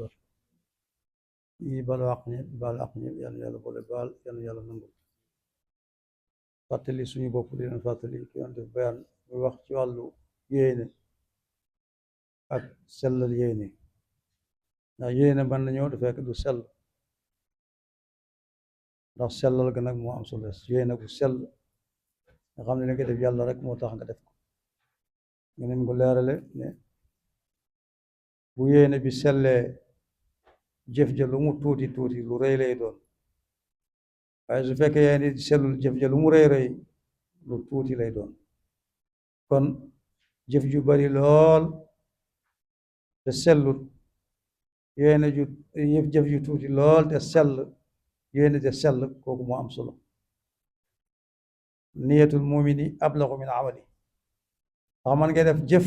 rahmatullah yi baal àq ñëpp baal àq ñëpp yal na yàlla boole baal yal na yàlla nangu fàttali suñu bopp di leen fàttali ki doon def bayaan muy wax ci wàllu yéene ak sellal yéene ndax yéene mën na ñëw te fekk du sell ndax sellal ga nag moo am solo yéene bu sell nga xam ne li nga def yàlla rek moo tax nga def ko nga neen ko leerale ne bu yéene bi sellee jëf ja lu mu tuuti tuuti lu rëy lay doon waaye su fekkee yéene di sellul jëf ja lu mu rëy rëy lu tuuti lay doon kon jëf ju bari lool te sellut yéene ju jëf ju tuuti lool te sell yéene te sell kooku moo am solo niyatul mumini ablagu min amali ndax man ngay def jëf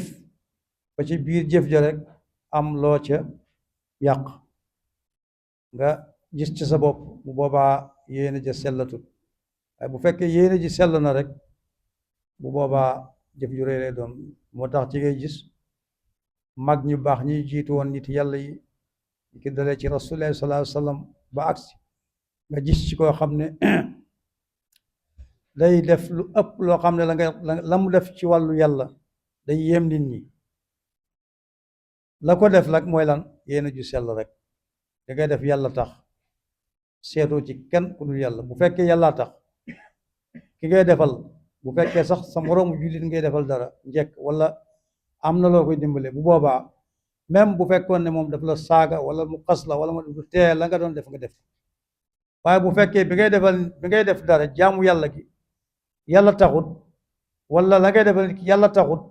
ba ci biir jëf ja rek am loo ca yàq nga gis ci sa bopp bu boobaa yéene ja sellatul waaye bu fekkee yéene ji sell na rek bu boobaa jëf ju rëy lay doon moo tax ci ngay gis mag ñu baax ñi jiitu woon nit yàlla yi ki dalee ci rasulullah sallallahu alayhi wa sallam ba agsi nga gis ci koo xam ne day def lu ëpp loo xam ne la mu def ci wàllu yàlla day yéem nit ñi la ko def nag mooy lan yéene ju sell rek da ngay def yàlla tax seetoo ci kenn ku dul yàlla bu fekkee yàlla tax ki ngay defal bu fekkee sax sa moroomu jullit ngay defal dara njekk wala am na loo koy dimbale bu boobaa même bu fekkoon ne moom daf la saaga wala mu xas la wala mu tee la nga doon def nga def waaye bu fekkee bi ngay def dara jaamu yàlla gi yàlla taxut wala la ngay defal yàlla taxut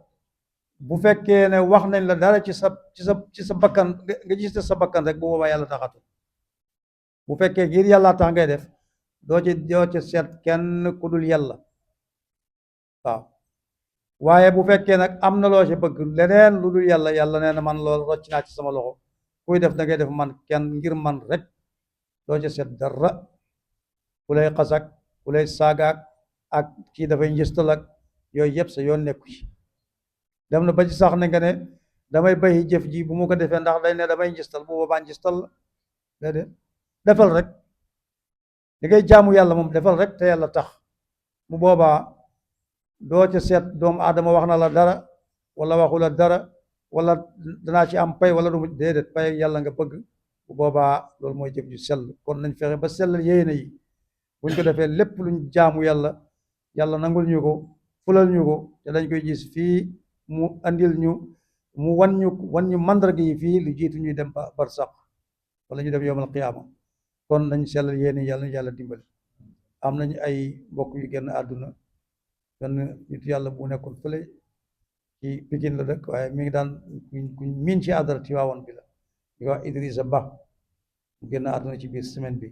bu fekkee ne wax nañ la dara ci sa bakkan nga gis sa bakkan rek bu boobaa yàlla taxatul bu fekkee ngir yàlla tax ngay def doo ci seet kenn ku dul yàlla waaw waaye bu fekkee nag am na loo ci bëgg leneen lu dul yàlla yàlla nee na man loolu rocc naa ci sama loxo kuy def da ngay def man kenn ngir man rek doo ci seet dara ku lay xasak ku lay saagaak ak kii dafay njëstal ak yooyu yëpp sa yoon nekku ci dem na ba ci sax ne nga ne damay bàyyi jëf ji bu mu ko defee ndax day ne damay njëstal bu boobaa njëstal la déedéet defal rek li ngay jaamu yàlla moom defal rek te yàlla tax bu boobaa doo ca seet doomu aadama wax na la dara wala waxu la dara wala danaa ci am pay wala du déedéet pay yàlla nga bëgg bu boobaa loolu mooy jëf ju sell kon nañ fexe ba sellal yéene yi buñ ko defee lépp luñ jaamu yàlla nangul ñu ko fulal ñu ko te dañ koy gis fii mu andil ñu mu wan ñu mandarga yi fii lu jiitu ñuy dem barsaq wala ñu dem yowmal qiyaama kon nañ sellal yéene yàlla ñu yàlla dimbali am nañ ay mbokk yu génn àdduna benn nit yàlla bu nekkoon fële ci Pikin la dëkk waaye mi ngi daan kuñ miin ci àddara Tiwaawan bi la di ko wax Idrissa Ba mu génn àdduna ci biir semaine bi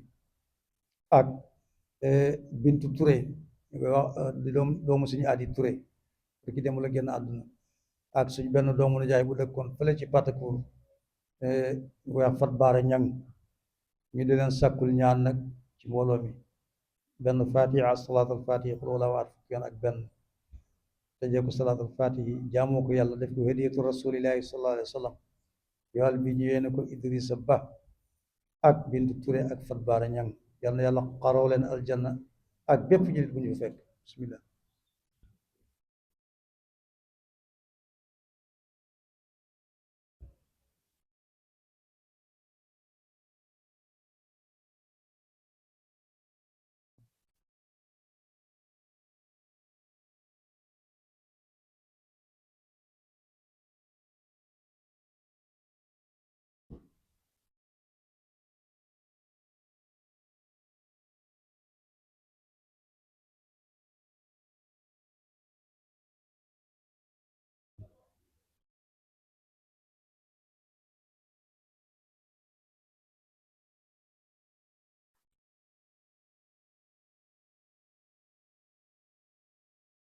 ak Bintu Touré ñu koy wax di doomu suñu Adi Touré pour ki dem la génn àdduna ak suñ benn doomu nijaay bu dëkkoon fële ci Patakour ñu koy wax Fat Baara Ñang ñu di leen sàkkul ñaan nag ci mbooloo mi benn fatiha salaatul fatihi xul wala waat fukki yoon ak benn tëjee ko salaatul fatihi jaamoo ko yàlla def ko hadiyatu rasulillahi sallallahu alayhi wa sallam yool bi ñu yéene ko Idrissa Ba ak Bintu Touré ak Fat Baara Ñang yal na yàlla xaroo leen aljanna ak bépp jullit bu ñu fekk bismillah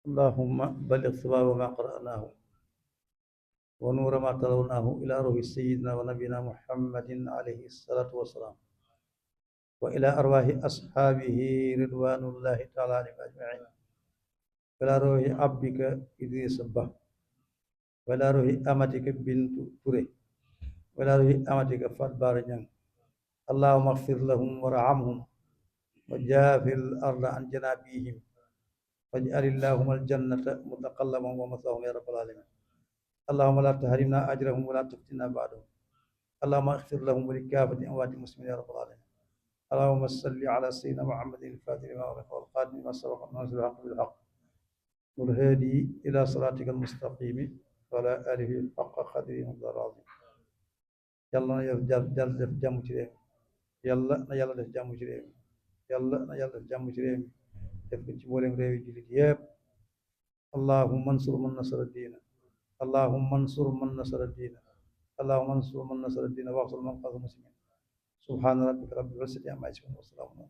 allahumma balligh sawaaba ma qara'naahu wa nuura ma talawnaahu ila ruhi sayyidina wa nabiyina muhammadin alayhi salaatu wassalaam wa ila arwaahi ashaabihi ridwanullahi taala alayhim ajmain wa ila ruhi abdika Idrissa Ba wa ila ruhi amatika Bintu Touré ولا أمتك فادبار جن اللهم اغفر لهم وارحمهم وجاف الأرض عن جنابيهم واجعل اللهم الجنة متقلبهم ومثواهم يا رب العالمين اللهم لا تحرمنا أجرهم ولا تفتنا بعدهم اللهم اغفر لهم ولكافة أموات المسلمين يا رب العالمين اللهم صل على سيدنا محمد الفاتح لما أغلق والقادم لما سبق الناصر الحق بالحق والهادي إلى صراطك المستقيم وعلى آله حق قدره ومقداره العظيم يلا جل def jàmm ci réew mi yàlla na yàlla def jàmm ci réew mi yàlla na yàlla def jàmm ci réew mi def ko ci mboolem réew yi jullit yépp allahumma ansur man nasara diina allahumma ansur man nasara diina allahumma ansur man nasara diina waxsul man qasa muslimin subhaana rabbika rabbil izzati amma yasifun wa salaamun